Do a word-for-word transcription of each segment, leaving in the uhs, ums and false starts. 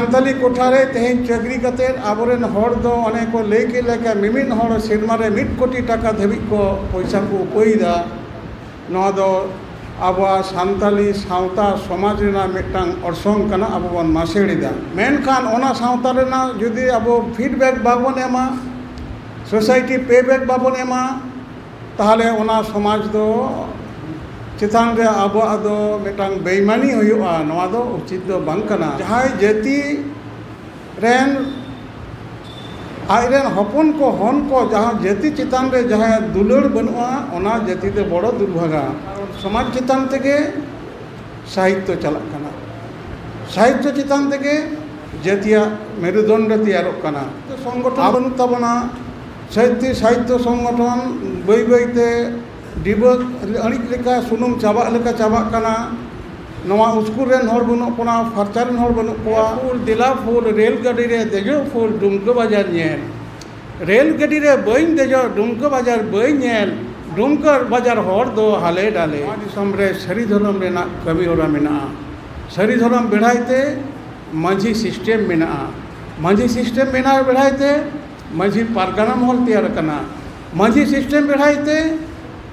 ᱥᱟᱱᱛᱟᱞᱤ ᱠᱚᱴᱷᱟ ᱨᱮ ᱛᱮᱦᱮᱧ ᱪᱟᱹᱠᱨᱤ ᱠᱟᱛᱮᱫ ᱟᱵᱚᱨᱮᱱ ᱦᱚᱲ ᱫᱚ ᱚᱱᱮ ᱠᱚ ᱞᱟᱹᱭ ᱠᱮᱫ ᱞᱮᱠᱟ ᱢᱤᱢᱤᱫ ᱦᱚᱲ ᱥᱮᱨᱢᱟ ᱨᱮ ᱢᱤᱫ ᱠᱳᱴᱤ ᱴᱟᱠᱟ ᱫᱷᱟᱹᱵᱤᱡ ᱠᱚ ᱯᱚᱭᱥᱟ ᱠᱚ ᱩᱯᱟᱹᱭᱮᱫᱟ᱾ ᱱᱚᱣᱟ ᱫᱚ ᱟᱵᱚᱣᱟᱜ ᱥᱟᱱᱛᱟᱞᱤ ᱥᱟᱶᱛᱟ ᱥᱚᱢᱟᱡᱽ ᱨᱮᱱᱟᱜ ᱢᱤᱫᱴᱟᱝ ᱚᱨᱥᱚᱝ ᱠᱟᱱᱟ, ᱟᱵᱚ ᱵᱚᱱ ᱢᱟᱥᱮᱲ ᱮᱫᱟ᱾ ᱢᱮᱱᱠᱷᱟᱱ ᱚᱱᱟ ᱥᱟᱶᱛᱟ ᱨᱮᱱᱟᱜ ᱡᱩᱫᱤ ᱟᱵᱚ ᱯᱷᱤᱰᱵᱮᱠ ᱵᱟᱵᱚᱱ ᱮᱢᱟ, ᱥᱳᱥᱟᱭᱴᱤ ᱯᱮᱵᱮᱠ ᱵᱟᱵᱚᱱ ᱮᱢᱟ, ᱛᱟᱦᱚᱞᱮ ᱚᱱᱟ ᱥᱚᱢᱟᱡᱽ ᱫᱚ ᱪᱮᱛᱟᱱ ᱨᱮ ᱟᱵᱚᱣᱟᱜ ᱫᱚ ᱢᱤᱫᱴᱟᱝ ᱵᱮᱭᱢᱟᱱᱤ ᱦᱩᱭᱩᱜᱼᱟ᱾ ᱱᱚᱣᱟ ᱫᱚ ᱩᱪᱤᱛ ᱫᱚ ᱵᱟᱝ ᱠᱟᱱᱟ᱾ ᱡᱟᱦᱟᱸᱭ ᱡᱟᱹᱛᱤ ᱨᱮᱱ ᱟᱡᱨᱮᱱ ᱦᱚᱯᱚᱱ ᱠᱚ, ᱦᱚᱱ ᱠᱚ, ᱡᱟᱦᱟᱸ ᱡᱟᱹᱛᱤ ᱪᱮᱛᱟᱱ ᱨᱮ ᱡᱟᱦᱟᱸᱭᱟᱜ ᱫᱩᱞᱟᱹᱲ ᱵᱟᱹᱱᱩᱜᱼᱟ, ᱚᱱᱟ ᱡᱟᱹᱛᱤ ᱫᱚ ᱵᱚᱲᱚ ᱫᱩᱨᱵᱷᱟᱜᱟ᱾ ᱠᱟᱨᱚᱱ ᱥᱚᱢᱟᱡᱽ ᱪᱮᱛᱟᱱ ᱛᱮᱜᱮ ᱥᱟᱦᱤᱛᱛᱚ ᱪᱟᱞᱟᱜ ᱠᱟᱱᱟ, ᱥᱟᱦᱤᱛᱛᱚ ᱪᱮᱛᱟᱱ ᱛᱮᱜᱮ ᱡᱟᱹᱛᱤᱭᱟᱜ ᱢᱮᱨᱩᱫᱚᱱᱰᱚ ᱛᱮᱭᱟᱨᱚᱜ ᱠᱟᱱᱟ᱾ ᱥᱚᱝᱜᱚᱴᱷᱚᱱ ᱵᱟᱹᱱᱩᱜ ᱛᱟᱵᱚᱱᱟ, ᱥᱟᱦᱤᱛᱛᱚ, ᱥᱟᱦᱤᱛᱛᱚ ᱥᱚᱝᱜᱚᱴᱷᱚᱱ ᱵᱟᱹᱭ ᱵᱟᱹᱭᱛᱮ ᱰᱤᱵᱟᱹ ᱟᱹᱬᱤᱡ ᱞᱮᱠᱟ, ᱥᱩᱱᱩᱢ ᱪᱟᱵᱟᱜ ᱞᱮᱠᱟ ᱪᱟᱵᱟᱜ ᱠᱟᱱᱟ᱾ ᱱᱚᱣᱟ ᱩᱥᱠᱩᱨ ᱨᱮᱱ ᱦᱚᱲ ᱵᱟᱹᱱᱩᱜ ᱵᱚᱱᱟ, ᱯᱷᱟᱨᱪᱟ ᱨᱮᱱ ᱦᱚᱲ ᱵᱟᱹᱱᱩᱜ ᱠᱚᱣᱟ᱾ ᱯᱷᱩᱞ ᱫᱮᱞᱟ ᱯᱷᱩᱞ, ᱨᱮᱞ ᱜᱟᱹᱰᱤ ᱨᱮ ᱫᱮᱡᱚᱜ ᱯᱷᱩᱞ, ᱰᱩᱢᱠᱟᱹ ᱵᱟᱡᱟᱨ ᱧᱮᱞ᱾ ᱨᱮᱞ ᱜᱟᱹᱰᱤ ᱨᱮ ᱵᱟᱹᱧ ᱫᱮᱡᱚᱜ, ᱰᱩᱢᱠᱟᱹ ᱵᱟᱡᱟᱨ ᱵᱟᱹᱧ ᱧᱮᱞ, ᱰᱩᱢᱠᱟᱹ ᱵᱟᱡᱟᱨ ᱦᱚᱲ ᱫᱚ ᱦᱟᱞᱮ ᱰᱟᱞᱮ᱾ ᱱᱚᱣᱟ ᱫᱤᱥᱚᱢ ᱨᱮ ᱥᱟᱹᱨᱤ ᱫᱷᱚᱨᱚᱢ ᱨᱮᱱᱟᱜ ᱠᱟᱹᱢᱤ ᱦᱚᱨᱟ ᱢᱮᱱᱟᱜᱼᱟ᱾ ᱥᱟᱹᱨᱤ ᱫᱷᱚᱨᱚᱢ ᱵᱮᱲᱦᱟᱭ ᱛᱮ ᱢᱟᱹᱡᱷᱤ ᱥᱤᱥᱴᱮᱢ ᱢᱮᱱᱟᱜᱼᱟ᱾ ᱢᱟᱹᱡᱷᱤ ᱥᱤᱥᱴᱮᱢ ᱵᱮᱱᱟᱣ ᱵᱮᱲᱦᱟᱭ ᱛᱮ ᱢᱟᱹᱡᱷᱤ ᱯᱟᱨᱜᱟᱱᱟ ᱢᱚᱦᱚᱞ ᱛᱮᱭᱟᱨ ᱟᱠᱟᱱᱟ᱾ ᱢᱟᱹᱡᱷᱤ ᱥᱤᱥᱴᱮᱢ ᱵᱮᱲᱦᱟᱭ ᱛᱮ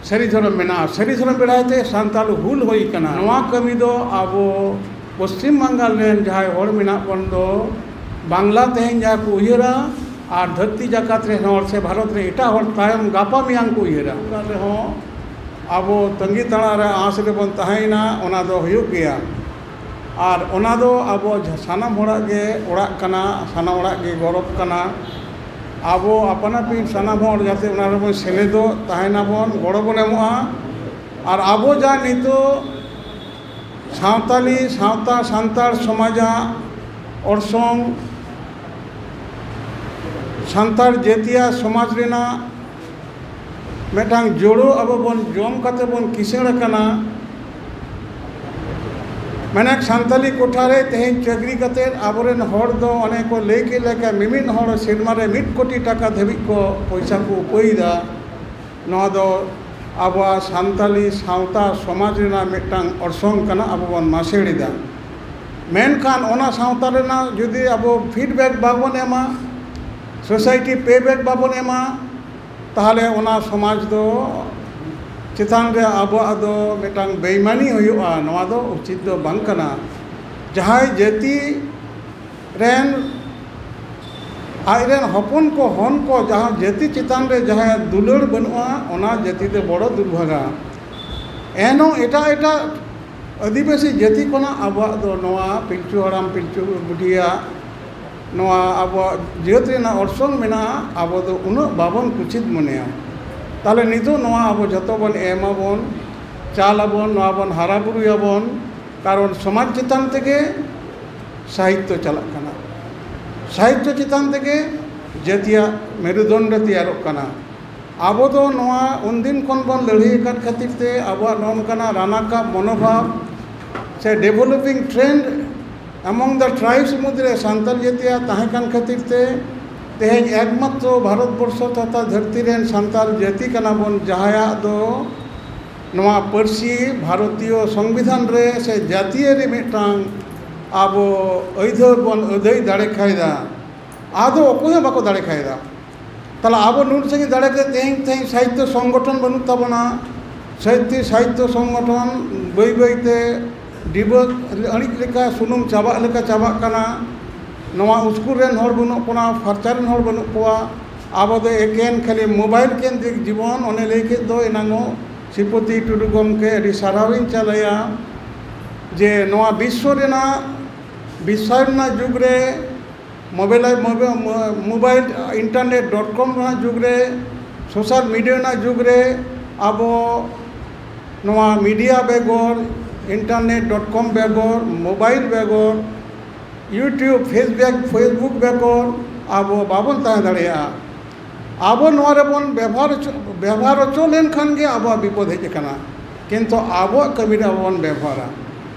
ᱥᱟᱹᱨᱤ ᱫᱷᱚᱨᱚᱢ ᱢᱮᱱᱟᱜᱼᱟ᱾ ᱥᱟᱹᱨᱤ ᱫᱷᱚᱨᱚᱢ ᱵᱮᱲᱦᱟᱭ ᱛᱮ ᱥᱟᱱᱛᱟᱲ ᱦᱩᱞ ᱦᱩᱭ ᱟᱠᱟᱱᱟ᱾ ᱱᱚᱣᱟ ᱠᱟᱹᱢᱤ ᱫᱚ ᱟᱵᱚ ᱯᱚᱥᱪᱤᱢ ᱵᱟᱝᱜᱟᱞ ᱨᱮᱱ ᱡᱟᱦᱟᱸᱭ ᱦᱚᱲ ᱢᱮᱱᱟᱜ ᱵᱚᱱ ᱫᱚ, ᱵᱟᱝᱞᱟ ᱛᱮᱦᱮᱧ ᱡᱟᱦᱟᱸ ᱠᱚ ᱩᱭᱦᱟᱹᱨᱟ, ᱟᱨ ᱫᱷᱟᱹᱨᱛᱤ ᱡᱟᱠᱟᱛ ᱨᱮᱱ ᱦᱚᱲ ᱥᱮ ᱵᱷᱟᱨᱚᱛ ᱨᱮ ᱮᱴᱟᱜ ᱦᱚᱲ ᱛᱟᱭᱚᱢ ᱜᱟᱯᱟ ᱢᱮᱭᱟᱝ ᱠᱚ ᱩᱭᱦᱟᱹᱨᱟ᱾ ᱚᱱᱠᱟ ᱨᱮᱦᱚᱸ ᱟᱵᱚ ᱛᱟᱺᱜᱤ ᱛᱟᱲᱟᱜ ᱨᱮ ᱟᱸᱥ ᱨᱮᱵᱚᱱ ᱛᱟᱦᱮᱸᱭᱮᱱᱟ, ᱚᱱᱟ ᱫᱚ ᱦᱩᱭᱩᱜ ᱜᱮᱭᱟ᱾ ᱟᱨ ᱚᱱᱟ ᱫᱚ ᱟᱵᱚ ᱡᱷ-, ᱥᱟᱱᱟᱢ ᱦᱚᱲᱟᱜ ᱜᱮ ᱚᱲᱟᱜ ᱠᱟᱱᱟ, ᱥᱟᱱᱟᱢ ᱦᱚᱲᱟᱜ ᱜᱮ ᱜᱚᱨᱚᱵᱽ ᱠᱟᱱᱟ᱾ ᱟᱵᱚ ᱟᱯᱟᱱ ᱟᱹᱯᱤᱱ ᱥᱟᱱᱟᱢ ᱦᱚᱲ ᱡᱟᱛᱮ ᱚᱱᱟ ᱨᱮᱵᱚᱱ ᱥᱮᱞᱮᱫᱚᱜ ᱛᱟᱦᱮᱱᱟᱵᱚᱱ, ᱜᱚᱲᱚ ᱵᱚᱱ ᱮᱢᱚᱜᱼᱟ᱾ ᱟᱨ ᱟᱵᱚ ᱡᱟ ᱱᱤᱛᱚᱜ ᱥᱟᱶᱛᱟᱞᱤ ᱥᱟᱶᱛᱟ, ᱥᱟᱱᱛᱟᱲ ᱥᱚᱢᱟᱡᱟᱜ ᱚᱨᱥᱚᱝ, ᱥᱟᱱᱛᱟᱲ ᱡᱟᱹᱛᱤᱭᱟᱜ ᱥᱚᱢᱟᱡᱽ ᱨᱮᱱᱟᱜ ᱢᱤᱫᱴᱟᱝ ᱡᱳᱲᱳ ᱟᱵᱚ ᱵᱚᱱ ᱡᱚᱢ ᱠᱟᱛᱮ ᱵᱚᱱ ᱠᱤᱥᱟᱹᱬ ᱟᱠᱟᱱᱟ᱾ ᱢᱮᱱᱮᱠ ᱥᱟᱱᱛᱟᱞᱤ ᱠᱚᱴᱷᱟ ᱨᱮ ᱛᱮᱦᱮᱧ ᱪᱟᱹᱠᱨᱤ ᱠᱟᱛᱮ ᱟᱵᱚᱨᱮᱱ ᱦᱚᱲ ᱫᱚ ᱚᱱᱮ ᱠᱚ ᱞᱟᱹᱭ ᱠᱮᱫ ᱞᱮᱠᱟ ᱢᱤᱢᱤᱫ ᱦᱚᱲ ᱥᱮᱨᱢᱟ ᱨᱮ ᱢᱤᱫ ᱠᱳᱴᱤ ᱴᱟᱠᱟ ᱫᱷᱟᱹᱵᱤᱡ ᱠᱚ ᱯᱚᱭᱥᱟ ᱠᱚ ᱩᱯᱟᱹᱭᱮᱫᱟ᱾ ᱱᱚᱣᱟ ᱫᱚ ᱟᱵᱚᱣᱟᱜ ᱥᱟᱱᱛᱟᱞᱤ ᱥᱟᱶᱛᱟ ᱥᱚᱢᱟᱡᱽ ᱨᱮᱱᱟᱜ ᱢᱤᱫᱴᱟᱝ ᱚᱨᱥᱚᱝ ᱠᱟᱱᱟ, ᱟᱵᱚ ᱵᱚᱱ ᱢᱟᱥᱮᱲ ᱮᱫᱟ᱾ ᱢᱮᱱᱠᱷᱟᱱ ᱚᱱᱟ ᱥᱟᱶᱛᱟ ᱨᱮᱱᱟᱜ ᱡᱩᱫᱤ ᱟᱵᱚ ᱯᱷᱤᱰᱵᱮᱠ ᱵᱟᱵᱚᱱ ᱮᱢᱟ, ᱥᱳᱥᱟᱭᱴᱤ ᱯᱮᱵᱮᱠ ᱵᱟᱵᱚᱱ ᱮᱢᱟ, ᱛᱟᱦᱚᱞᱮ ᱚᱱᱟ ᱥᱚᱢᱟᱡᱽ ᱫᱚ ᱪᱮᱛᱟᱱ ᱨᱮ ᱟᱵᱚᱣᱟᱜ ᱫᱚ ᱢᱤᱫᱴᱟᱝ ᱵᱮᱭᱢᱟᱱᱤ ᱦᱩᱭᱩᱜᱼᱟ᱾ ᱱᱚᱣᱟ ᱫᱚ ᱩᱪᱤᱛ ᱫᱚ ᱵᱟᱝ ᱠᱟᱱᱟ᱾ ᱡᱟᱦᱟᱸᱭ ᱡᱟᱹᱛᱤ ᱨᱮᱱ ᱟᱡᱨᱮᱱ ᱦᱚᱯᱚᱱ ᱠᱚ, ᱦᱚᱱ ᱠᱚ, ᱡᱟᱦᱟᱸ ᱡᱟᱹᱛᱤ ᱪᱮᱛᱟᱱ ᱨᱮ ᱡᱟᱦᱟᱸᱭᱟᱜ ᱫᱩᱞᱟᱹᱲ ᱵᱟᱹᱱᱩᱜᱼᱟ, ᱚᱱᱟ ᱡᱟᱹᱛᱤ ᱫᱚ ᱵᱚᱲᱚ ᱫᱩᱨᱵᱷᱟᱜᱟ᱾ ᱮᱱᱦᱚᱸ ᱮᱴᱟᱜ ᱮᱴᱟᱜ ᱟᱹᱫᱤᱵᱟᱹᱥᱤ ᱡᱟᱹᱛᱤ ᱠᱷᱚᱱᱟᱜ ᱟᱵᱚᱣᱟᱜ ᱫᱚ ᱱᱚᱣᱟ ᱯᱤᱞᱪᱩ ᱦᱟᱲᱟᱢ ᱯᱤᱞᱪᱩ ᱵᱩᱰᱷᱤᱭᱟᱜ ᱱᱚᱣᱟ ᱟᱵᱚᱣᱟᱜ ᱡᱟᱹᱛ ᱨᱮᱱᱟᱜ ᱚᱨᱥᱚᱝ ᱢᱮᱱᱟᱜᱼᱟ, ᱟᱵᱚ ᱫᱚ ᱩᱱᱟᱹᱜ ᱵᱟᱵᱚᱱ ᱠᱩᱥᱤᱛ ᱢᱚᱱᱮᱭᱟ᱾ ᱛᱟᱦᱚᱞᱮ ᱱᱤᱛᱚᱜ ᱱᱚᱣᱟ ᱟᱵᱚ ᱡᱷᱚᱛᱚ ᱵᱚᱱ ᱮᱢᱟᱵᱚᱱ, ᱪᱟᱞ ᱟᱵᱚᱱ, ᱱᱚᱣᱟ ᱵᱚᱱ ᱦᱟᱨᱟ ᱵᱩᱨᱩᱭᱟᱵᱚᱱ, ᱠᱟᱨᱚᱱ ᱥᱚᱢᱟᱡᱽ ᱪᱮᱛᱟᱱ ᱛᱮᱜᱮ ᱥᱟᱦᱤᱛᱛᱚ ᱪᱟᱞᱟᱜ ᱠᱟᱱᱟ, ᱥᱟᱦᱤᱛᱛᱚ ᱪᱮᱛᱟᱱ ᱛᱮᱜᱮ ᱡᱟᱹᱛᱤᱭᱟᱜ ᱢᱮᱨᱩᱫᱚᱱᱰᱚ ᱛᱮᱭᱟᱨᱚᱜ ᱠᱟᱱᱟ᱾ ᱟᱵᱚ ᱫᱚ ᱱᱚᱣᱟ ᱩᱱᱫᱤᱱ ᱠᱷᱚᱱ ᱵᱚᱱ ᱞᱟᱹᱲᱦᱟᱹᱭ ᱟᱠᱟᱫ ᱠᱷᱟᱹᱛᱤᱨ ᱛᱮ ᱟᱵᱚᱣᱟᱜ ᱱᱚᱜᱼᱚ ᱱᱚᱝᱠᱟᱱᱟᱜ ᱨᱟᱱᱟᱠᱟᱵ ᱢᱚᱱᱳᱵᱷᱟᱵ ᱥᱮ ᱰᱮᱵᱷᱮᱞᱚᱯᱤᱝ ᱴᱨᱮᱱᱰ among the tribes ᱢᱩᱫᱽᱨᱮ ᱥᱟᱱᱛᱟᱲ ᱡᱟᱹᱛᱤᱭᱟᱜ ᱛᱟᱦᱮᱸ ᱠᱟᱱ ᱠᱷᱟᱹᱛᱤᱨ ᱛᱮ ᱛᱮᱦᱮᱧ ᱮᱠᱢᱟᱛᱨᱚ ᱵᱷᱟᱨᱚᱛ ᱵᱚᱨᱥᱚ ᱛᱚᱛᱷᱟ ᱫᱷᱟᱹᱨᱛᱤ ᱨᱮᱱ ᱥᱟᱱᱛᱟᱲ ᱡᱟᱹᱛᱤ ᱠᱟᱱᱟ ᱵᱚᱱ, ᱡᱟᱦᱟᱸᱭᱟᱜ ᱫᱚ ᱱᱚᱣᱟ ᱯᱟᱹᱨᱥᱤ ᱵᱷᱟᱨᱚᱛᱤᱭᱚ ᱥᱚᱝᱵᱤᱫᱷᱟᱱ ᱨᱮ ᱥᱮ ᱡᱟᱹᱛᱤᱭᱟᱹᱨᱤ ᱢᱤᱫᱴᱟᱝ ᱟᱵᱚ ᱟᱹᱭᱫᱟᱹᱨ ᱵᱚᱱ ᱟᱹᱫᱟᱹᱭ ᱫᱟᱲᱮ ᱠᱷᱟᱭᱫᱟ, ᱟᱫᱚ ᱚᱠᱚᱭ ᱦᱚᱸ ᱵᱟᱠᱚ ᱫᱟᱲᱮ ᱠᱷᱟᱭᱫᱟ᱾ ᱛᱟᱦᱚᱞᱮ ᱟᱵᱚ ᱱᱩᱱ ᱥᱟᱺᱜᱤᱧ ᱫᱟᱲᱮ ᱠᱟᱛᱮ ᱛᱮᱦᱮᱧ, ᱛᱮᱦᱮᱧ ᱥᱟᱦᱤᱛᱛᱚ ᱥᱚᱝᱜᱚᱴᱷᱚᱱ ᱵᱟᱹᱱᱩᱜ ᱛᱟᱵᱚᱱᱟ᱾ ᱥᱟᱦᱤᱛᱛᱚ, ᱥᱟᱦᱤᱛᱛᱚ ᱥᱚᱝᱜᱚᱴᱷᱚᱱ ᱵᱟᱹᱭ ᱵᱟᱹᱭ ᱛᱮ ᱰᱤᱵᱟᱹ ᱟᱹᱬᱤᱡ ᱞᱮᱠᱟ, ᱥᱩᱱᱩᱢ ᱪᱟᱵᱟᱜ ᱞᱮᱠᱟ ᱪᱟᱵᱟᱜ ᱠᱟᱱᱟ᱾ ᱱᱚᱣᱟ ᱩᱥᱠᱩᱨ ᱨᱮᱱ ᱦᱚᱲ ᱵᱟᱹᱱᱩᱜ ᱵᱚᱱᱟ, ᱯᱷᱟᱨᱪᱟ ᱨᱮᱱ ᱦᱚᱲ ᱵᱟᱹᱱᱩᱜ ᱠᱚᱣᱟ᱾ ᱟᱵᱚ ᱫᱚ ᱮᱠᱮᱱ ᱠᱷᱟᱹᱞᱤ ᱢᱳᱵᱟᱭᱤᱞ ᱠᱮᱱᱫᱨᱤᱠ ᱡᱤᱵᱚᱱ, ᱚᱱᱮ ᱞᱟᱹᱭ ᱠᱮᱫ ᱫᱚ ᱮᱱᱟᱝᱚᱜ ᱥᱨᱤᱯᱚᱛᱤ ᱴᱩᱰᱩ ᱜᱚᱢᱠᱮ ᱟᱹᱰᱤ ᱥᱟᱨᱦᱟᱣᱤᱧ ᱪᱟᱞᱟᱭᱟ ᱡᱮ ᱱᱚᱣᱟ ᱵᱤᱥᱥᱚ ᱨᱮᱱᱟᱜ, ᱵᱤᱥᱥᱚ ᱨᱮᱱᱟᱜ ᱡᱩᱜᱽ ᱨᱮ mobile, mobile, internet dot com ᱨᱮᱱᱟᱜ ᱡᱩᱜᱽ ᱨᱮ, social media ᱨᱮᱱᱟᱜ ᱡᱩᱜᱽ ᱨᱮ ᱟᱵᱚ ᱱᱚᱣᱟ media ᱵᱮᱜᱚᱨ, internet dot com ᱵᱮᱜᱚᱨ, ᱢᱳᱵᱟᱭᱤᱞ ᱵᱮᱜᱚᱨ, YouTube, Facebook, Facebook ᱵᱮᱜᱚᱨ ᱟᱵᱚ ᱵᱟᱵᱚᱱ ᱛᱟᱦᱮᱸ ᱫᱟᱲᱮᱭᱟᱜᱼᱟ᱾ ᱟᱵᱚ ᱱᱚᱣᱟ ᱨᱮᱵᱚᱱ ᱵᱮᱵᱚᱦᱟᱨ ᱦᱚᱪᱚ, ᱵᱮᱵᱚᱦᱟᱨ ᱦᱚᱪᱚ ᱞᱮᱱᱠᱷᱟᱱ ᱜᱮ ᱟᱵᱚᱣᱟᱜ ᱵᱤᱯᱚᱫ ᱦᱮᱡ ᱟᱠᱟᱱᱟ, ᱠᱤᱱᱛᱩ ᱟᱵᱚᱣᱟᱜ ᱠᱟᱹᱢᱤ ᱨᱮ ᱟᱵᱚ ᱵᱚᱱ ᱵᱮᱵᱚᱦᱟᱨᱟ᱾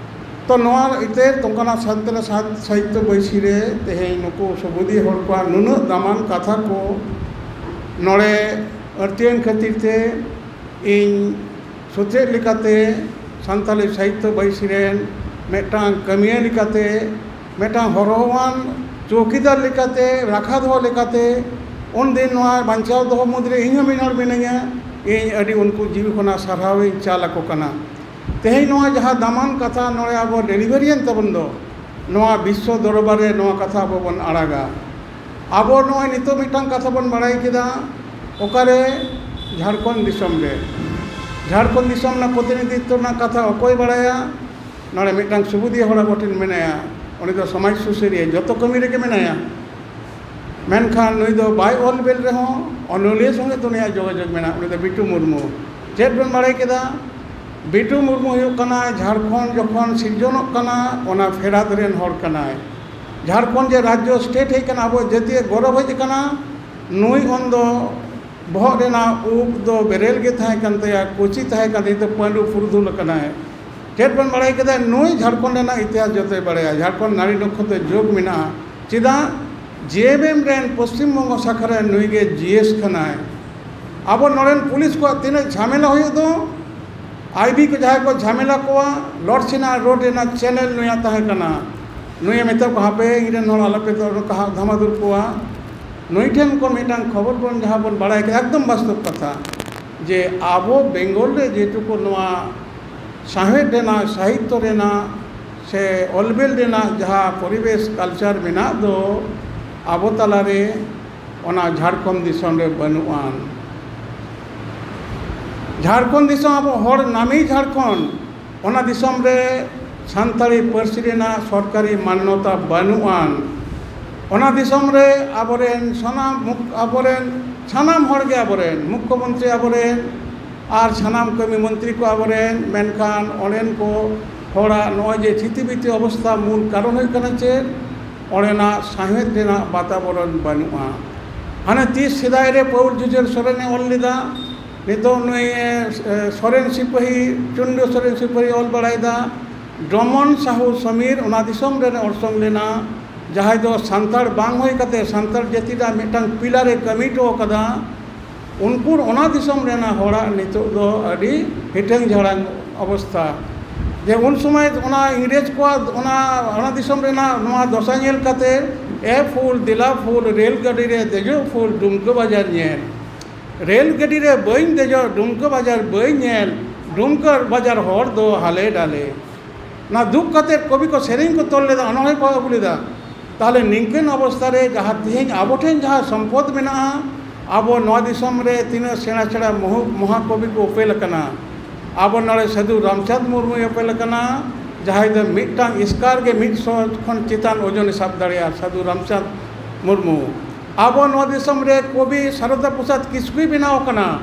ᱛᱚ ᱱᱚᱣᱟ ᱤᱛᱟᱹ ᱛᱚᱝᱠᱟᱱᱟ ᱥᱟᱱᱛᱟᱲ ᱥᱟᱦᱤᱛᱭᱚ ᱵᱟᱹᱭᱥᱤ ᱨᱮ ᱛᱮᱦᱮᱧ ᱱᱩᱠᱩ ᱥᱚᱵᱩᱫᱤ ᱦᱚᱲ ᱠᱚᱣᱟᱜ ᱱᱩᱱᱟᱹᱜ ᱫᱟᱢᱟᱱ ᱠᱟᱛᱷᱟ ᱠᱚ ᱱᱚᱰᱮ ᱟᱹᱲᱛᱤᱭᱮᱱ ᱠᱷᱟᱹᱛᱤᱨ ᱛᱮ ᱤᱧ ᱥᱚᱪᱮᱫ ᱞᱮᱠᱟᱛᱮ ᱥᱟᱱᱛᱟᱲᱤ ᱥᱟᱦᱤᱛᱭᱚ ᱵᱟᱹᱭᱥᱤ ᱨᱮᱱ ᱢᱤᱫᱴᱟᱝ ᱠᱟᱹᱢᱤᱭᱟᱹ ᱞᱮᱠᱟᱛᱮ, ᱢᱤᱫᱴᱟᱝ ᱦᱚᱨᱦᱚᱣᱟᱱ ᱪᱳᱣᱠᱤᱫᱟᱨ ᱞᱮᱠᱟᱛᱮ, ᱨᱟᱠᱷᱟ ᱫᱚᱦᱚ ᱞᱮᱠᱟᱛᱮ, ᱩᱱᱫᱤᱱ ᱱᱚᱣᱟ ᱵᱟᱧᱪᱟᱣ ᱫᱚᱦᱚ ᱢᱩᱫᱽᱨᱮ ᱤᱧ ᱦᱚᱸ ᱢᱤᱫ ᱦᱚᱲ ᱢᱤᱱᱟᱹᱧᱟ᱾ ᱤᱧ ᱟᱹᱰᱤ ᱩᱱᱠᱩ ᱡᱤᱣᱤ ᱠᱷᱚᱱᱟᱜ ᱥᱟᱨᱦᱟᱣ ᱤᱧ ᱪᱟᱞ ᱟᱠᱚ ᱠᱟᱱᱟ᱾ ᱛᱮᱦᱮᱧ ᱱᱚᱣᱟ ᱡᱟᱦᱟᱸ ᱫᱟᱢᱟᱱ ᱠᱟᱛᱷᱟ ᱱᱚᱰᱮ ᱟᱵᱚ ᱰᱮᱞᱤᱵᱷᱟᱨᱤᱭᱮᱱ ᱛᱟᱵᱚᱱ ᱫᱚ, ᱱᱚᱣᱟ ᱵᱤᱥᱥᱚ ᱫᱚᱨᱵᱟᱨ ᱨᱮ ᱱᱚᱣᱟ ᱠᱟᱛᱷᱟ ᱟᱵᱚ ᱵᱚᱱ ᱟᱲᱟᱜᱟ᱾ ᱟᱵᱚ ᱱᱚᱜᱼᱚᱭ ᱱᱤᱛᱚᱜ ᱢᱤᱫᱴᱟᱝ ᱠᱟᱛᱷᱟ ᱵᱚᱱ ᱵᱟᱲᱟᱭ ᱠᱮᱫᱟ, ᱚᱠᱟᱨᱮ? ᱡᱷᱟᱲᱠᱷᱚᱸᱰ ᱫᱤᱥᱚᱢ ᱨᱮ᱾ ᱡᱷᱟᱲᱠᱷᱚᱸᱰ ᱫᱤᱥᱚᱢ ᱨᱮᱱᱟᱜ ᱯᱨᱚᱛᱤᱱᱤᱫᱷᱤᱛᱛᱚ ᱨᱮᱱᱟᱜ ᱠᱟᱛᱷᱟ ᱚᱠᱚᱭ ᱵᱟᱲᱟᱭᱟ? ᱱᱚᱰᱮ ᱢᱤᱫᱴᱟᱝ ᱥᱩᱵᱩᱫᱤᱭᱟᱹ ᱦᱚᱲ ᱟᱵᱚ ᱴᱷᱮᱱ ᱢᱮᱱᱟᱭᱟ, ᱩᱱᱤ ᱫᱚ ᱥᱚᱢᱟᱡᱽ ᱥᱩᱥᱟᱹᱨᱤᱭᱟᱹ, ᱡᱚᱛᱚ ᱠᱟᱹᱢᱤ ᱨᱮᱜᱮ ᱢᱮᱱᱟᱭᱟ᱾ ᱢᱮᱱᱠᱷᱟᱱ ᱱᱩᱭ ᱫᱚ ᱵᱟᱭ ᱚᱞ ᱵᱮᱞ ᱨᱮᱦᱚᱸ ᱚᱱᱚᱞᱤᱭᱟᱹ ᱥᱚᱸᱜᱮ ᱫᱚ ᱩᱱᱤᱭᱟᱜ ᱡᱳᱜᱟᱡᱳᱜᱽ ᱢᱮᱱᱟᱜᱼᱟ, ᱩᱱᱤ ᱫᱚ ᱵᱤᱴᱩ ᱢᱩᱨᱢᱩ᱾ ᱪᱮᱫ ᱵᱚᱱ ᱵᱟᱲᱟᱭ ᱠᱮᱫᱟ? ᱵᱤᱴᱩ ᱢᱩᱨᱢᱩ ᱦᱩᱭᱩᱜ ᱠᱟᱱᱟ ᱡᱷᱟᱲᱠᱷᱚᱸᱰ ᱡᱚᱠᱷᱚᱱ ᱥᱤᱨᱡᱚᱱᱚᱜ ᱠᱟᱱᱟ, ᱚᱱᱟ ᱯᱷᱮᱰᱟᱛ ᱨᱮᱱ ᱦᱚᱲ ᱠᱟᱱᱟᱭ᱾ ᱡᱷᱟᱲᱠᱷᱚᱸᱰ ᱡᱮ ᱨᱟᱡᱽᱡᱚ, ᱥᱴᱮᱴ ᱦᱮᱡ ᱠᱟᱱᱟ, ᱟᱵᱚ ᱡᱟᱹᱛᱤᱭᱟᱜ ᱜᱚᱨᱚᱵᱽ ᱦᱮᱡ ᱠᱟᱱᱟ, ᱱᱩᱭ ᱩᱱᱫᱚ ᱵᱚᱦᱚᱜ ᱨᱮᱱᱟᱜ ᱩᱵ ᱫᱚ ᱵᱮᱨᱮᱞ ᱜᱮ ᱛᱟᱦᱮᱸ ᱠᱟᱱ ᱛᱟᱭᱟ, ᱠᱩᱪᱤ ᱛᱟᱦᱮᱸ ᱠᱟᱱ ᱛᱟᱭᱟ, ᱱᱤᱛᱚᱜ ᱯᱟᱺᱰᱩ ᱯᱩᱨᱩᱫᱷᱩᱞ ᱟᱠᱟᱱᱟᱭ᱾ ᱪᱮᱫ ᱵᱚᱱ ᱵᱟᱲᱟᱭ ᱠᱮᱫᱟ? ᱱᱩᱭ ᱡᱷᱟᱲᱠᱷᱚᱸᱰ ᱨᱮᱱᱟᱜ ᱤᱛᱤᱦᱟᱥ ᱡᱚᱛᱚᱭ ᱵᱟᱲᱟᱭᱟ᱾ ᱡᱷᱟᱲᱠᱷᱚᱸᱰ ᱱᱟᱲᱤ ᱱᱚᱠᱷᱚᱛᱨᱚ ᱡᱳᱜᱽ ᱢᱮᱱᱟᱜᱼᱟ᱾ ᱪᱮᱫᱟᱜ? ᱡᱮ ᱮᱢ ᱮᱢ ᱨᱮᱱ ᱯᱚᱥᱪᱤᱢ ᱵᱚᱝᱜᱚ ᱥᱟᱠᱷᱟ ᱨᱮᱱ ᱱᱩᱭ ᱜᱮ ᱡᱤ ᱮᱥ ᱠᱟᱱᱟᱭ᱾ ᱟᱵᱚ ᱱᱚᱰᱮᱱ ᱯᱩᱞᱤᱥ ᱠᱚᱣᱟᱜ ᱛᱤᱱᱟᱹᱜ ᱡᱷᱟᱢᱮᱞᱟ ᱦᱩᱭᱩᱜ ᱫᱚ, ᱟᱭ ᱵᱤ ᱠᱚ ᱡᱟᱦᱟᱸᱭ ᱠᱚ ᱡᱷᱟᱢᱮᱞᱟ ᱠᱚᱣᱟ, ᱞᱚᱨᱰ ᱥᱮᱱᱟ ᱨᱳᱰ ᱨᱮᱱᱟᱜ ᱪᱮᱱᱮᱞ ᱱᱩᱭᱟᱜ ᱛᱟᱦᱮᱸ ᱠᱟᱱᱟ᱾ ᱱᱩᱭᱮ ᱢᱮᱛᱟ ᱠᱚᱣᱟ, "ᱦᱟᱯᱮ, ᱤᱧ ᱨᱮᱱ ᱦᱚᱲ ᱟᱞᱚᱯᱮ ᱫᱚ-, ᱱᱚᱝᱠᱟ ᱦᱟᱜ ᱫᱷᱟᱢᱟᱫᱩᱨ ᱠᱚᱣᱟ᱾" ᱱᱩᱭ ᱴᱷᱮᱱ ᱠᱷᱚᱱ ᱢᱤᱫᱴᱟᱝ ᱠᱷᱚᱵᱚᱨ ᱵᱚᱱ, ᱡᱟᱦᱟᱸ ᱵᱚᱱ ᱵᱟᱲᱟᱭ ᱠᱮᱫᱟ, ᱮᱠᱫᱚᱢ ᱵᱟᱥᱛᱚᱵ ᱠᱟᱛᱷᱟ, ᱡᱮ ᱟᱵᱚ ᱵᱮᱝᱜᱚᱞ ᱨᱮ ᱡᱮᱴᱩᱠᱩ ᱱᱚᱣᱟ ᱥᱟᱶᱦᱮᱫ ᱨᱮᱱᱟᱜ, ᱥᱟᱦᱤᱛᱛᱚ ᱨᱮᱱᱟᱜ ᱥᱮ ᱚᱞᱵᱮᱞ ᱨᱮᱱᱟᱜ ᱡᱟᱦᱟᱸ ᱯᱚᱨᱤᱵᱮᱥ, ᱠᱟᱞᱪᱟᱨ ᱢᱮᱱᱟᱜ ᱫᱚ ᱟᱵᱚ ᱛᱟᱞᱟᱨᱮ, ᱚᱱᱟ ᱡᱷᱟᱲᱠᱷᱚᱸᱰ ᱫᱤᱥᱚᱢ ᱨᱮ ᱵᱟᱹᱱᱩᱜ ᱟᱱ᱾ ᱡᱷᱟᱲᱠᱷᱚᱸᱰ ᱫᱤᱥᱚᱢ, ᱟᱵᱚ ᱦᱚᱲ ᱱᱟᱢᱤ ᱡᱷᱟᱲᱠᱷᱚᱸᱰ, ᱚᱱᱟ ᱫᱤᱥᱚᱢ ᱨᱮ ᱥᱟᱱᱛᱟᱲᱤ ᱯᱟᱹᱨᱥᱤ ᱨᱮᱱᱟᱜ ᱥᱚᱨᱠᱟᱨᱤ ᱢᱟᱱᱱᱚᱛᱟ ᱵᱟᱹᱱᱩᱜ ᱟᱱ᱾ ᱚᱱᱟ ᱫᱤᱥᱚᱢ ᱨᱮ ᱟᱵᱚᱨᱮᱱ ᱥᱟᱱᱟᱢ ᱢᱩᱠ-, ᱟᱵᱚᱨᱮᱱ ᱥᱟᱱᱟᱢ ᱦᱚᱲ ᱜᱮ ᱟᱵᱚᱨᱮᱱ, ᱢᱩᱠᱠᱷᱚ ᱢᱚᱱᱛᱨᱤ ᱟᱵᱚᱨᱮᱱ, ᱟᱨ ᱥᱟᱱᱟᱢ ᱠᱟᱹᱢᱤ ᱢᱚᱱᱛᱨᱤ ᱠᱚ ᱟᱵᱚᱨᱮᱱ, ᱢᱮᱱᱠᱷᱟᱱ ᱚᱸᱰᱮᱱ ᱠᱚ ᱦᱚᱲᱟᱜ ᱱᱚᱜᱼᱚᱭ ᱡᱮ ᱛᱷᱤᱛᱤ ᱵᱤᱛᱤ ᱚᱵᱚᱥᱛᱷᱟ, ᱢᱩᱞ ᱠᱟᱨᱚᱱ ᱦᱩᱭᱩᱜ ᱠᱟᱱᱟ ᱪᱮᱫ? ᱚᱸᱰᱮᱱᱟᱜ ᱥᱟᱶᱦᱮᱫ ᱨᱮᱱᱟᱜ ᱵᱟᱛᱟᱵᱚᱨᱚᱱ ᱵᱟᱹᱱᱩᱜᱼᱟ᱾ ᱦᱟᱱᱮ ᱛᱤᱥ ᱥᱮᱫᱟᱭ ᱨᱮ ᱯᱟᱹᱣᱩᱞ ᱡᱩᱡᱷᱟᱹᱨ ᱥᱚᱨᱮᱱᱮ ᱚᱞ ᱞᱮᱫᱟ, ᱱᱤᱛᱚᱜ ᱱᱩᱭ, ᱮ, ᱥᱚᱨᱮᱱ ᱥᱤᱯᱟᱹᱦᱤ, ᱪᱩᱱᱰᱩ ᱥᱚᱨᱮᱱ ᱥᱤᱯᱟᱹᱦᱤ ᱚᱞ ᱵᱟᱲᱟᱭᱮᱫᱟ, ᱰᱚᱢᱚᱱ ᱥᱟᱦᱩ ᱥᱚᱢᱤᱨ ᱚᱱᱟ ᱫᱤᱥᱚᱢ ᱨᱮᱱ ᱚᱨᱥᱚᱝ ᱞᱮᱱᱟ, ᱡᱟᱦᱟᱸᱭ ᱫᱚ ᱥᱟᱱᱛᱟᱲ ᱵᱟᱝ ᱦᱩᱭ ᱠᱟᱛᱮ ᱥᱟᱱᱛᱟᱲ ᱡᱟᱹᱛᱤ ᱨᱮᱱᱟᱜ ᱢᱤᱫᱴᱟᱝ ᱯᱤᱞᱟᱨ ᱮ ᱠᱟᱹᱢᱤ ᱦᱚᱴᱚ ᱟᱠᱟᱫᱟ᱾ ᱩᱱᱠᱩ ᱚᱱᱟ ᱫᱤᱥᱚᱢ ᱨᱮᱱᱟᱜ ᱦᱚᱲᱟᱜ ᱱᱤᱛᱚᱜ ᱫᱚ ᱟᱹᱰᱤ ᱦᱤᱴᱟᱹᱝ ᱡᱷᱟᱲᱟᱝ ᱚᱵᱚᱥᱛᱷᱟ᱾ ᱡᱮ ᱩᱱ ᱥᱚᱢᱚᱭ ᱚᱱᱟ ᱤᱝᱨᱮᱡᱽ ᱠᱚᱣᱟᱜ ᱚᱱᱟ, ᱚᱱᱟ ᱫᱤᱥᱚᱢ ᱨᱮᱱᱟᱜ ᱱᱚᱣᱟ ᱫᱚᱥᱟ ᱧᱮᱞ ᱠᱟᱛᱮ, ᱮ ᱯᱷᱩᱞ ᱫᱮᱞᱟ ᱯᱷᱩᱞ, ᱨᱮᱞ ᱜᱟᱹᱰᱤ ᱨᱮ ᱫᱮᱡᱚᱜ ᱯᱷᱩᱞ, ᱰᱩᱢᱠᱟᱹ ᱵᱟᱡᱟᱨ ᱧᱮᱞ᱾ ᱨᱮᱞ ᱜᱟᱹᱰᱤ ᱨᱮ ᱵᱟᱹᱧ ᱫᱮᱡᱚᱜ, ᱰᱩᱢᱠᱟᱹ ᱵᱟᱡᱟᱨ ᱵᱟᱹᱧ ᱧᱮᱞ, ᱰᱩᱢᱠᱟᱹ ᱵᱟᱡᱟᱨ ᱦᱚᱲ ᱫᱚ ᱦᱟᱞᱮ ᱰᱟᱞᱮ᱾ ᱚᱱᱟ ᱫᱩᱠ ᱠᱟᱛᱮ ᱠᱚᱵᱤ ᱠᱚ ᱥᱮᱨᱮᱧ ᱠᱚ ᱛᱚᱞ ᱞᱮᱫᱟ, ᱚᱱᱚᱬᱦᱮ ᱠᱚ ᱟᱹᱜᱩ ᱞᱮᱫᱟ᱾ ᱛᱟᱦᱚᱞᱮ ᱱᱤᱝᱠᱟᱹᱱ ᱚᱵᱚᱥᱛᱷᱟ ᱨᱮ ᱡᱟᱦᱟᱸ ᱛᱮᱦᱮᱧ ᱟᱵᱚ ᱴᱷᱮᱱ ᱡᱟᱦᱟᱸ ᱥᱚᱢᱯᱚᱫ ᱢᱮᱱᱟᱜᱼᱟ, ᱟᱵᱚ ᱱᱚᱣᱟ ᱫᱤᱥᱚᱢ ᱨᱮ ᱛᱤᱱᱟᱹᱜ ᱥᱮᱬᱟ ᱥᱮᱬᱟ ᱢᱚᱦᱩ-, ᱢᱚᱦᱟᱠᱚᱵᱤ ᱠᱚ ᱩᱯᱮᱞ ᱟᱠᱟᱱᱟ, ᱟᱵᱚ ᱱᱚᱰᱮ ᱥᱟᱹᱫᱷᱩ ᱨᱟᱢᱪᱟᱸᱫᱽ ᱢᱩᱨᱢᱩᱭ ᱩᱯᱮᱞ ᱟᱠᱟᱱᱟ, ᱡᱟᱦᱟᱸᱭ ᱫᱚ ᱢᱤᱫᱴᱟᱝ ᱥᱠᱟᱨ ᱜᱮ ᱢᱤᱫ ᱥᱚ ᱠᱷᱚᱱ ᱪᱮᱛᱟᱱ ᱳᱡᱚᱱᱮ ᱥᱟᱵ ᱫᱟᱲᱮᱭᱟᱜᱼᱟ, ᱥᱟᱹᱫᱷᱩ ᱨᱟᱢᱪᱟᱸᱫᱽ ᱢᱩᱨᱢᱩ᱾ ᱟᱵᱚ ᱱᱚᱣᱟ ᱫᱤᱥᱚᱢ ᱨᱮ ᱠᱚᱵᱤ ᱥᱟᱨᱚᱫᱟ ᱯᱨᱚᱥᱟᱫᱽ ᱠᱤᱥᱠᱩᱭ ᱵᱮᱱᱟᱣ ᱟᱠᱟᱱᱟ᱾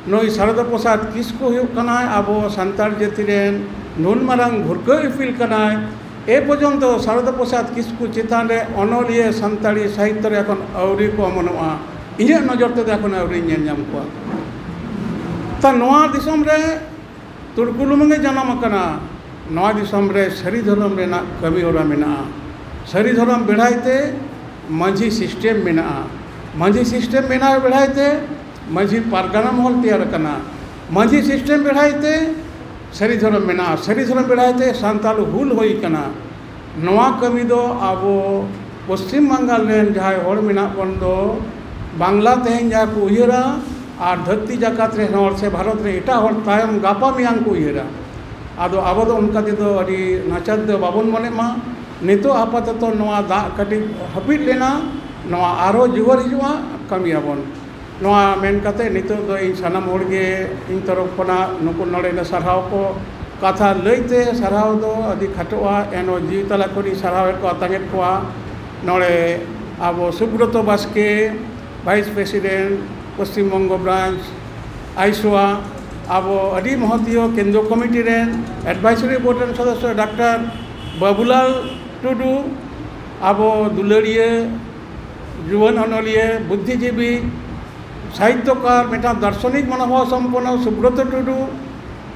ᱱᱩᱭ ᱥᱟᱨᱚᱫᱟ ᱯᱨᱚᱥᱟᱫᱽ ᱠᱤᱥᱠᱩ ᱦᱩᱭᱩᱜ ᱠᱟᱱᱟᱭ ᱟᱵᱚ ᱥᱟᱱᱛᱟᱲ ᱡᱟᱹᱛᱤ ᱨᱮᱱ ᱱᱩᱱ ᱢᱟᱨᱟᱝ ᱵᱷᱩᱨᱠᱟᱹ ᱤᱯᱤᱞ ᱠᱟᱱᱟᱭ᱾ ᱮ ᱯᱚᱨᱡᱚᱱᱛᱚ ᱥᱟᱨᱚᱫᱟ ᱯᱨᱚᱥᱟᱫᱽ ᱠᱤᱥᱠᱩ ᱪᱮᱛᱟᱱ ᱨᱮ ᱚᱱᱚᱞᱤᱭᱟᱹ ᱥᱟᱱᱛᱟᱲᱤ ᱥᱟᱦᱤᱛᱭᱚ ᱨᱮ ᱮᱠᱷᱚᱱ ᱟᱹᱣᱨᱤ ᱠᱚ ᱚᱢᱚᱱᱚᱜᱼᱟ᱾ ᱤᱧᱟᱹᱜ ᱱᱚᱡᱚᱨ ᱛᱮᱫᱚ ᱮᱠᱷᱚᱱ ᱟᱹᱣᱨᱤᱧ ᱧᱮᱞ ᱧᱟᱢ ᱠᱚᱣᱟ᱾ ᱛᱟ ᱱᱚᱣᱟ ᱫᱤᱥᱚᱢ ᱨᱮ ᱛᱩᱲᱠᱩ ᱞᱩᱢᱟᱹᱝ ᱮ ᱡᱟᱱᱟᱢ ᱟᱠᱟᱱᱟ᱾ ᱱᱚᱣᱟ ᱫᱤᱥᱚᱢ ᱨᱮ ᱥᱟᱹᱨᱤ ᱫᱷᱚᱨᱚᱢ ᱨᱮᱱᱟᱜ ᱠᱟᱹᱢᱤ ᱦᱚᱨᱟ ᱢᱮᱱᱟᱜᱼᱟ᱾ ᱥᱟᱹᱨᱤ ᱫᱷᱚᱨᱚᱢ ᱵᱮᱲᱦᱟᱭ ᱛᱮ ᱢᱟᱹᱡᱷᱤ ᱥᱤᱥᱴᱮᱢ ᱢᱮᱱᱟᱜᱼᱟ᱾ ᱢᱟᱹᱡᱷᱤ ᱥᱤᱥᱴᱮᱢ ᱵᱮᱱᱟᱣ ᱵᱮᱲᱦᱟᱭ ᱛᱮ ᱢᱟᱹᱡᱷᱤ ᱯᱟᱨᱜᱟᱱᱟ ᱢᱚᱦᱚᱞ ᱛᱮᱭᱟᱨ ᱟᱠᱟᱱᱟ᱾ ᱢᱟᱹᱡᱷᱤ ᱥᱤᱥᱴᱮᱢ ᱵᱮᱲᱦᱟᱭ ᱛᱮ ᱥᱟᱹᱨᱤ ᱫᱷᱚᱨᱚᱢ ᱢᱮᱱᱟᱜᱼᱟ᱾ ᱥᱟᱹᱨᱤ ᱫᱷᱚᱨᱚᱢ ᱵᱮᱲᱦᱟᱭ ᱛᱮ ᱥᱟᱱᱛᱟᱲ ᱦᱩᱞ ᱦᱩᱭ ᱟᱠᱟᱱᱟ᱾ ᱱᱚᱣᱟ ᱠᱟᱹᱢᱤ ᱫᱚ ᱟᱵᱚ ᱯᱚᱥᱪᱤᱢ ᱵᱟᱝᱜᱟᱞ ᱨᱮᱱ ᱡᱟᱦᱟᱸᱭ ᱦᱚᱲ ᱢᱮᱱᱟᱜ ᱵᱚᱱ ᱫᱚ, ᱵᱟᱝᱞᱟ ᱛᱮᱦᱮᱧ ᱡᱟᱦᱟᱸ ᱠᱚ ᱩᱭᱦᱟᱹᱨᱟ ᱟᱨ ᱫᱷᱟᱹᱨᱛᱤ ᱡᱟᱠᱟᱛ ᱨᱮᱱ ᱦᱚᱲ ᱥᱮ ᱵᱷᱟᱨᱚᱛ ᱨᱮ ᱮᱴᱟᱜ ᱦᱚᱲ ᱛᱟᱭᱚᱢ ᱜᱟᱯᱟ ᱢᱮᱭᱟᱝ ᱠᱚ ᱩᱭᱦᱟᱹᱨᱟ᱾ ᱟᱫᱚ ᱟᱵᱚ ᱫᱚ ᱚᱱᱠᱟ ᱛᱮᱫᱚ ᱟᱹᱰᱤ ᱱᱟᱪᱟᱨ ᱫᱚ ᱵᱟᱵᱚᱱ ᱢᱚᱱᱮᱜ ᱢᱟ᱾ ᱱᱤᱛᱚᱜ ᱟᱯᱟᱛᱚᱛᱚ ᱱᱚᱣᱟ ᱫᱟᱜ ᱠᱟᱹᱴᱤᱡ ᱦᱟᱹᱯᱤᱫ ᱞᱮᱱᱟ, ᱱᱚᱣᱟ ᱟᱨᱦᱚᱸ ᱡᱩᱣᱟᱹᱨ ᱦᱤᱡᱩᱜᱼᱟ, ᱠᱟᱹᱢᱤᱭᱟᱵᱚᱱ᱾ ᱱᱚᱣᱟ ᱢᱮᱱ ᱠᱟᱛᱮ ᱱᱤᱛᱚᱜ ᱫᱚ ᱤᱧ ᱥᱟᱱᱟᱢ ᱦᱚᱲ ᱜᱮ ᱤᱧ ᱛᱚᱨᱚᱯ ᱠᱷᱚᱱᱟᱜ ᱱᱩᱠᱩ ᱱᱚᱰᱮ ᱥᱟᱨᱦᱟᱣ ᱠᱚ ᱠᱟᱛᱷᱟ ᱞᱟᱹᱭᱛᱮ ᱥᱟᱨᱦᱟᱣ ᱫᱚ ᱟᱹᱰᱤ ᱠᱷᱟᱴᱚᱜᱼᱟ, ᱮᱱᱦᱚᱸ ᱡᱤᱣᱤ ᱛᱟᱞᱟ ᱠᱷᱚᱱᱤᱧ ᱥᱟᱨᱦᱟᱣᱮᱫ ᱠᱚᱣᱟ, ᱛᱟᱝᱮᱫ ᱠᱚᱣᱟ᱾ ᱱᱚᱰᱮ ᱟᱵᱚ Subroto Baske, vice president, Paschim Banga branch, ᱟᱭᱥᱳᱣᱟ, ᱟᱵᱚ ᱟᱹᱰᱤ ᱢᱚᱦᱚᱛᱤᱭᱚ ᱠᱮᱱᱫᱨᱚ ᱠᱚᱢᱤᱴᱤ ᱨᱮᱱ, ᱮᱰᱵᱟᱭᱥᱟᱨᱤ ᱵᱳᱨᱰ ᱨᱮᱱ ᱥᱚᱫᱚᱥᱥᱚ ᱰᱟᱠᱛᱟᱨ ᱵᱟᱵᱩᱞᱟᱞ ᱴᱩᱰᱩ, ᱟᱵᱚ ᱫᱩᱞᱟᱹᱲᱤᱭᱟᱹ ᱡᱩᱣᱟᱹᱱ ᱚᱱᱚᱞᱤᱭᱟᱹ, ᱵᱩᱫᱽᱫᱷᱤᱡᱤᱵᱤ, ᱥᱟᱦᱤᱛᱭᱚᱠᱟᱨ, ᱢᱤᱫᱴᱟᱝ ᱫᱟᱨᱥᱚᱱᱤᱠ ᱢᱚᱱᱳᱵᱷᱟᱵ ᱥᱚᱢᱯᱚᱱᱱᱚ ᱥᱩᱵᱨᱚᱛᱚ ᱴᱩᱰᱩ,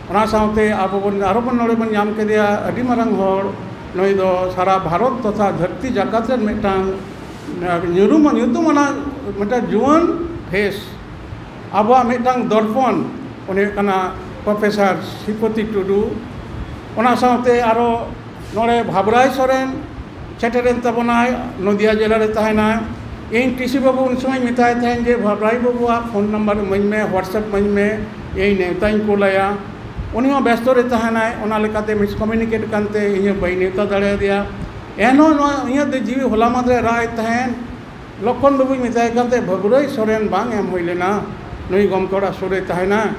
ᱚᱱᱟ ᱥᱟᱶᱛᱮ ᱟᱵᱚ ᱵᱚᱱ ᱟᱨᱚ ᱵᱚᱱ ᱱᱚᱰᱮ ᱵᱚᱱ ᱧᱟᱢ ᱠᱮᱫᱮᱭᱟ ᱟᱹᱰᱤ ᱢᱟᱨᱟᱝ ᱦᱚᱲ, ᱱᱩᱭ ᱫᱚ ᱥᱟᱨᱟ ᱵᱷᱟᱨᱚᱛ ᱛᱚᱛᱷᱟ ᱫᱷᱟᱹᱨᱛᱤ ᱡᱟᱠᱟᱛ ᱨᱮᱱ ᱢᱤᱫᱴᱟᱝ ᱧᱩᱨᱩᱢ, ᱧᱩᱛᱩᱢ ᱟᱱᱟᱜ ᱢᱤᱫᱴᱟᱝ ᱡᱩᱣᱟᱹᱱ ᱯᱷᱮᱥ, ᱟᱵᱚᱣᱟᱜ ᱢᱤᱫᱴᱟᱝ ᱫᱚᱨᱯᱚᱱ, ᱩᱱᱤ ᱦᱩᱭᱩᱜ ᱠᱟᱱᱟ ᱯᱨᱚᱯᱷᱮᱥᱚᱨ ᱥᱨᱤᱯᱚᱛᱤ ᱴᱩᱰᱩ᱾ ᱚᱱᱟ ᱥᱟᱶᱛᱮ ᱟᱨᱚ ᱱᱚᱰᱮ ᱵᱷᱟᱵᱽᱨᱟᱭ ᱥᱚᱨᱮᱱ ᱥᱮᱴᱮᱨᱮᱱ ᱛᱟᱵᱚᱱᱟᱭ, ᱱᱚᱫᱤᱭᱟ ᱡᱮᱞᱟ ᱨᱮ ᱛᱟᱦᱮᱱᱟᱭ᱾ ᱤᱧ ᱴᱤᱥᱤ ᱵᱟᱹᱵᱩ ᱩᱱ ᱥᱚᱢᱚᱭ ᱢᱮᱛᱟᱭ ᱛᱟᱦᱮᱸᱱ ᱡᱮ, "ᱵᱷᱟᱵᱽᱨᱟᱭ ᱵᱟᱹᱵᱩᱣᱟᱜ ᱯᱷᱳᱱ ᱱᱟᱢᱵᱟᱨ ᱤᱢᱟᱹᱧ ᱢᱮ, WhatsApp ᱤᱢᱟᱹᱧ ᱢᱮ, ᱤᱧ ᱱᱮᱣᱛᱟᱧ ᱠᱩᱞᱟᱭᱟ᱾" ᱩᱱᱤ ᱦᱚᱸ ᱵᱮᱥᱛᱚ ᱨᱮ ᱛᱟᱦᱮᱱᱟᱭ, ᱚᱱᱟ ᱞᱮᱠᱟᱛᱮ ᱢᱤᱥᱠᱚᱢᱤᱭᱩᱱᱤᱠᱮᱴ ᱠᱟᱱᱛᱮ ᱤᱧ ᱦᱚᱸ ᱵᱟᱹᱧ ᱱᱮᱣᱛᱟ ᱫᱟᱲᱮᱭᱟᱫᱮᱭᱟ᱾ ᱮᱱᱦᱚᱸ ᱱᱚᱣᱟ ᱤᱧᱟᱹᱜ ᱫᱚ ᱡᱤᱣᱤ ᱦᱚᱞᱟ ᱢᱟᱫᱷᱮᱨ ᱨᱟᱜ ᱮᱫ ᱛᱟᱦᱮᱸᱱ, ᱞᱚᱠᱷᱚᱱ ᱵᱟᱹᱵᱩᱧ ᱢᱮᱛᱟᱭ ᱠᱟᱱ ᱛᱟᱦᱮᱸᱫ, "ᱵᱷᱟᱹᱜᱩᱨᱟᱹᱭ ᱥᱚᱨᱮᱱ ᱵᱟᱝ ᱮᱢ ᱦᱩᱭ ᱞᱮᱱᱟ, ᱱᱩᱭ ᱜᱚᱢᱠᱮ ᱚᱲᱟᱜ ᱥᱩᱨ ᱨᱮ ᱛᱟᱦᱮᱱᱟ?"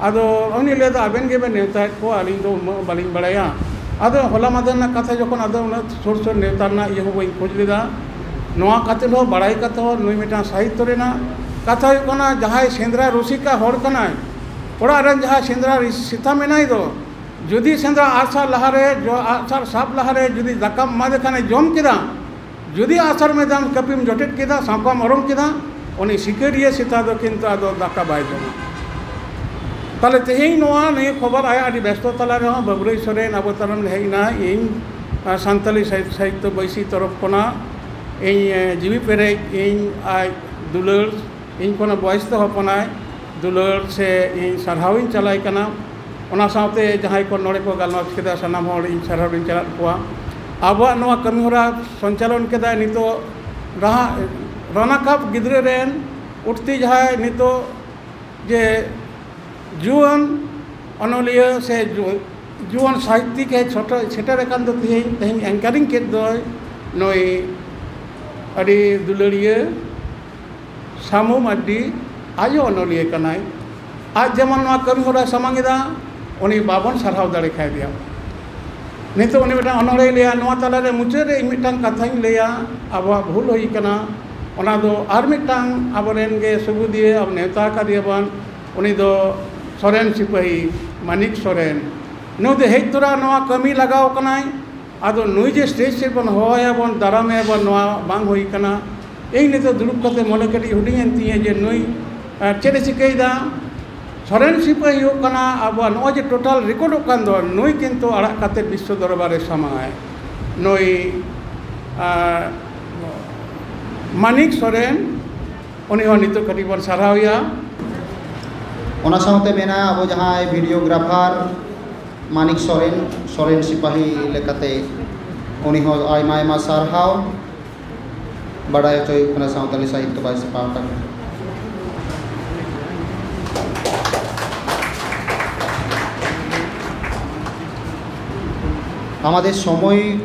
ᱟᱫᱚ ᱩᱱᱤ ᱞᱟᱹᱭᱫᱟ, "ᱟᱵᱮᱱ ᱜᱮᱵᱮᱱ ᱱᱮᱣᱛᱟᱭᱮᱫ ᱠᱚᱣᱟ, ᱟᱹᱞᱤᱧ ᱫᱚ ᱩᱱᱟᱹᱜ ᱵᱟᱹᱞᱤᱧ ᱵᱟᱲᱟᱭᱟ᱾" ᱟᱫᱚ ᱦᱚᱞᱟ ᱢᱟᱫᱷᱮᱨ ᱨᱮᱱᱟᱜ ᱠᱟᱛᱷᱟ ᱡᱚᱠᱷᱚᱱ, ᱟᱫᱚ ᱩᱱᱟᱹᱜ ᱥᱩᱨ ᱥᱩᱨ ᱱᱮᱣᱛᱟ ᱨᱮᱱᱟᱜ ᱤᱭᱟᱹ ᱦᱚᱸ ᱵᱟᱹᱧ ᱠᱷᱚᱡᱽ ᱞᱮᱫᱟ᱾ ᱱᱚᱣᱟ ᱠᱟᱛᱮ ᱦᱚᱸ, ᱵᱟᱲᱟᱭ ᱠᱟᱛᱮ ᱦᱚᱸ, ᱱᱩᱭ ᱢᱤᱫᱴᱟᱝ ᱥᱟᱦᱤᱛᱛᱚ ᱨᱮᱱᱟᱜ ᱠᱟᱛᱷᱟ ᱦᱩᱭᱩᱜ ᱠᱟᱱᱟ, ᱡᱟᱦᱟᱸᱭ ᱥᱮᱸᱫᱽᱨᱟ ᱨᱩᱥᱤᱠᱟ ᱦᱚᱲ ᱠᱟᱱᱟᱭ, ᱚᱲᱟᱜ ᱨᱮᱱ ᱡᱟᱦᱟᱸᱭ ᱥᱮᱸᱫᱽᱨᱟ ᱨᱤᱥ-, ᱥᱮᱛᱟ ᱢᱮᱱᱟᱭ ᱫᱚ, ᱡᱩᱫᱤ ᱥᱮᱸᱫᱽᱨᱟ ᱟᱜᱼᱥᱟᱨ ᱞᱟᱦᱟᱨᱮ, ᱡᱚ-, ᱟᱜᱼᱥᱟᱨ ᱥᱟᱵ ᱞᱟᱦᱟᱨᱮ ᱡᱩᱫᱤ ᱫᱟᱠᱟᱢ ᱮᱢᱟᱫᱮ ᱠᱷᱟᱱᱮ ᱡᱚᱢ ᱠᱮᱫᱟ, ᱡᱩᱫᱤ ᱟᱜᱼᱥᱟᱨ ᱢᱮᱫᱟᱢ ᱠᱟᱹᱯᱤᱢ ᱡᱚᱴᱮᱫ ᱠᱮᱫᱟ, ᱥᱟᱸᱠᱚᱢ ᱚᱨᱚᱝ ᱠᱮᱫᱟ, ᱩᱱᱤ ᱥᱤᱠᱟᱹᱨᱤᱭᱟᱹ ᱥᱮᱛᱟ ᱫᱚ ᱠᱤᱱᱛᱩ ᱟᱫᱚ ᱫᱟᱠᱟ ᱵᱟᱭ ᱡᱚᱢᱟ᱾ ᱛᱟᱦᱞᱮ ᱛᱮᱦᱮᱧ ᱱᱚᱣᱟ ᱱᱤᱭᱟᱹ ᱠᱷᱚᱵᱚᱨ ᱟᱭᱟᱜ ᱟᱹᱰᱤ ᱵᱮᱥᱛᱚ ᱛᱟᱞᱟ ᱨᱮᱦᱚᱸ ᱵᱟᱹᱵᱽᱨᱟᱹᱭ ᱥᱚᱨᱮᱱ ᱟᱵᱚ ᱛᱟᱞᱟᱢ ᱦᱮᱡ ᱮᱱᱟ᱾ ᱤᱧ, ᱟᱸ, ᱥᱟᱱᱛᱟᱞᱤ ᱥᱟᱦᱤᱛ-, ᱥᱟᱦᱤᱛᱭᱚ ᱵᱟᱹᱭᱥᱤ ᱛᱚᱨᱚᱯ ᱠᱷᱚᱱᱟᱜ ᱤᱧ, ᱮ, ᱡᱤᱣᱤ ᱯᱮᱨᱮᱡ ᱤᱧ ᱟᱡ ᱫᱩᱞᱟᱹᱲ, ᱤᱧ ᱠᱷᱚᱱᱟᱜ ᱵᱚᱭᱮᱥ ᱛᱮ ᱦᱚᱯᱚᱱᱟᱭ ᱫᱩᱞᱟᱹᱲ ᱥᱮ ᱤᱧ ᱥᱟᱨᱦᱟᱣᱤᱧ ᱪᱟᱞᱟᱭ ᱠᱟᱱᱟ᱾ ᱚᱱᱟ ᱥᱟᱶᱛᱮ ᱡᱟᱦᱟᱸᱭ ᱠᱚ ᱱᱚᱰᱮ ᱠᱚ ᱜᱟᱞᱢᱟᱨᱟᱣ ᱠᱮᱫᱟ, ᱥᱟᱱᱟᱢ ᱦᱚᱲ ᱤᱧ ᱥᱟᱨᱦᱟᱣᱤᱧ ᱪᱟᱞᱟᱫ ᱠᱚᱣᱟ᱾ ᱟᱵᱚᱣᱟᱜ ᱱᱚᱣᱟ ᱠᱟᱹᱢᱤ ᱦᱚᱨᱟ ᱥᱚᱧᱪᱟᱞᱚᱱ ᱠᱮᱫᱟᱭ ᱱᱤᱛᱚᱜ ᱨᱟᱦᱟ-, ᱨᱟᱱᱟᱠᱟᱵ ᱜᱤᱫᱽᱨᱟᱹ ᱨᱮᱱ ᱩᱴᱷᱛᱤ ᱡᱟᱦᱟᱸᱭ ᱱᱤᱛᱚᱜ ᱡᱮ ᱡᱩᱣᱟᱹᱱ ᱚᱱᱚᱞᱤᱭᱟᱹ ᱥᱮ ᱡᱩ-, ᱡᱩᱣᱟᱹᱱ ᱥᱟᱦᱤᱛᱭᱤᱠ ᱮ ᱪᱷᱚᱴᱚ-, ᱥᱮᱴᱮᱨ ᱟᱠᱟᱱ ᱫᱚ ᱛᱮᱦᱮᱧ, ᱛᱮᱦᱮᱧ anchoring ᱠᱮᱫ ᱫᱚᱭ ᱱᱩᱭ ᱟᱹᱰᱤ ᱫᱩᱞᱟᱹᱲᱤᱭᱟᱹ ᱥᱟᱢᱩ ᱢᱟᱨᱰᱤ, ᱟᱡ ᱦᱚᱸ ᱚᱱᱚᱞᱤᱭᱟᱹ ᱠᱟᱱᱟᱭ᱾ ᱟᱡ ᱡᱮᱢᱚᱱ ᱱᱚᱣᱟ ᱠᱟᱹᱢᱤ ᱦᱚᱨᱟᱭ ᱥᱟᱢᱟᱝ ᱮᱫᱟ, ᱩᱱᱤ ᱵᱟᱵᱚᱱ ᱥᱟᱨᱦᱟᱣ ᱫᱟᱲᱮ ᱠᱷᱟᱭ ᱫᱮᱭᱟ᱾ ᱱᱤᱛᱚᱜ ᱩᱱᱤ ᱢᱤᱫᱴᱟᱝ ᱚᱱᱚᱬᱦᱮᱭ ᱞᱟᱹᱭᱟ, ᱱᱚᱣᱟ ᱛᱟᱞᱟᱨᱮ ᱢᱩᱪᱟᱹᱫ ᱨᱮ ᱤᱧ ᱢᱤᱫᱴᱟᱝ ᱠᱟᱛᱷᱟᱧ ᱞᱟᱹᱭᱟ, ᱟᱵᱚᱣᱟᱜ ᱵᱷᱩᱞ ᱦᱩᱭ ᱠᱟᱱᱟ, ᱚᱱᱟ ᱫᱚ ᱟᱨ ᱢᱤᱫᱴᱟᱝ ᱟᱵᱚᱨᱮᱱ ᱜᱮ ᱥᱩᱵᱩᱫᱤᱭᱟᱹ, ᱟᱵᱚ ᱱᱮᱣᱛᱟ ᱟᱠᱟᱫᱮᱭᱟ ᱵᱚᱱ, ᱩᱱᱤ ᱫᱚ ᱥᱚᱨᱮᱱ ᱥᱤᱯᱟᱹᱦᱤ ᱢᱟᱱᱤᱠ ᱥᱚᱨᱮᱱ᱾ ᱱᱩᱭ ᱫᱚ ᱦᱮᱡ ᱛᱚᱨᱟ ᱱᱚᱣᱟ ᱠᱟᱹᱢᱤ ᱞᱟᱜᱟᱣ ᱠᱟᱱᱟᱭ, ᱟᱫᱚ ᱱᱩᱭ ᱡᱮ stage ᱥᱮᱫ ᱵᱚᱱ ᱦᱚᱦᱚᱣᱟᱭᱟ ᱵᱚᱱ, ᱫᱟᱨᱟᱢᱮᱭᱟ ᱵᱚᱱ, ᱱᱚᱣᱟ ᱵᱟᱝ ᱦᱩᱭ ᱠᱟᱱᱟ᱾ ᱤᱧ ᱱᱤᱛᱚᱜ ᱫᱩᱲᱩᱵ ᱠᱟᱛᱮ ᱢᱚᱱᱮ ᱠᱟᱹᱴᱤᱡ ᱦᱩᱰᱤᱧ ᱮᱱ ᱛᱤᱧᱟᱹ ᱡᱮ ᱱᱩᱭ, ᱟᱨ ᱪᱮᱫ ᱮ ᱪᱤᱠᱟᱹᱭᱮᱫᱟ? ᱥᱚᱨᱮᱱ ᱥᱤᱯᱟᱹᱦᱤ ᱦᱩᱭᱩᱜ ᱠᱟᱱᱟ ᱟᱵᱚᱣᱟᱜ ᱱᱚᱜᱼᱚᱭ ᱡᱮ total recordᱚᱜ ᱠᱟᱱ ᱫᱚ, ᱱᱩᱭ ᱠᱤᱱᱛᱩ ᱟᱲᱟᱜ ᱠᱟᱛᱮ ᱵᱤᱥᱥᱚ ᱫᱚᱨᱵᱟᱨ ᱨᱮ ᱥᱟᱢᱟᱝᱟᱭ᱾ ᱱᱩᱭ, ᱟᱨ, ᱢᱟᱱᱤᱠ ᱥᱚᱨᱮᱱ, ᱩᱱᱤ ᱦᱚᱸ ᱱᱤᱛᱚᱜ ᱠᱟᱹᱴᱤᱡ ᱵᱚᱱ ᱥᱟᱨᱦᱟᱣᱮᱭᱟ᱾ ᱚᱱᱟ ᱥᱟᱶᱛᱮ ᱢᱮᱱᱟᱭᱟ ᱟᱵᱚ ᱡᱟᱦᱟᱸᱭ videographer ᱢᱟᱱᱤᱠ ᱥᱚᱨᱮᱱ, ᱥᱚᱨᱮᱱ ᱥᱤᱯᱟᱦᱤ ᱞᱮᱠᱟᱛᱮ ᱩᱱᱤ ᱦᱚᱸ ᱟᱭᱢᱟ ᱟᱭᱢᱟ ᱥᱟᱨᱦᱟᱣ ᱵᱟᱰᱟᱭ ᱦᱚᱪᱚᱭ ᱦᱩᱭᱩᱜ ᱠᱟᱱᱟ ᱥᱟᱶᱛᱟᱞᱤ ᱥᱟᱦᱤᱛᱭᱚ ᱵᱟᱭ ᱥᱟᱯᱲᱟᱣ ᱟᱠᱟᱫ᱾ আমাদের সময়